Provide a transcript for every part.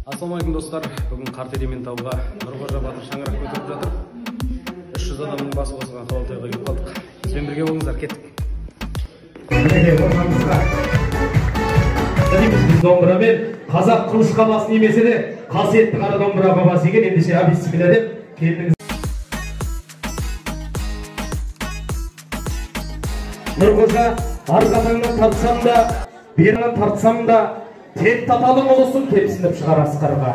Ассалаумағалейкум, достар. Бүгін Қарт Ерейментауға Нұрқожа батыр шаңырақ көтеріп жатыр. 300 адамның басы қосылған халал тойға келіп қалдық. Бізбен бірге болыңыздар, кеттік. Мінекей, ортамызға біз домбырамен қазақ қылышқа басын имесе де қасиетті қара домбыра бабасы екен. Ендеше, бисмилля деп келініңіз. Нұрқожа, арқатаңнан тартсам да, беріңнен тартсам да, тек таталың ұлысын кепсініп шығар асқарға.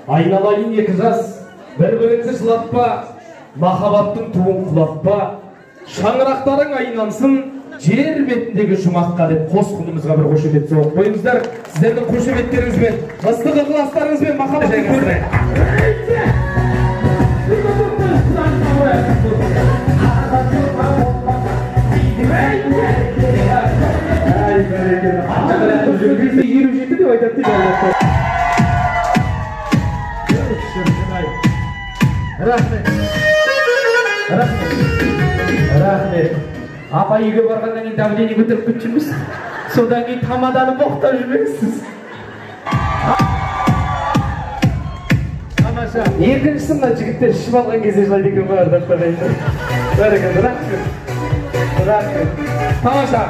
Айналайын екі жас, бір-біріңізді жылатпа, махаббаттың туын құлатпа, шаңырақтарың айналсын жер бетіндегі жұмаққа деп қос құлымызға бір қошемет соғып қойыңыздар. Сіздердің қошеметтеріңізбен, ыстық ықыластарыңызбен махаббат. 57 деп айтады дейді. Рахмет, рахмет, рахмет. Апа, үйге барғаннан кейін давление көтеріп кетіп жүрміз, содан кейін тамаданы боқтап жүрмексіз. Тамаша. Екіншісі, мына жігіттер ішіп алған кезде жылайды екен ғой, ардақтар. Бәрекелді, рахмет, рахмет. Тамаша.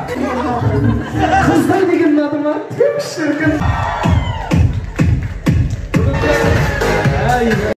Қыздай деген ұнады ма? Түк, шіркін.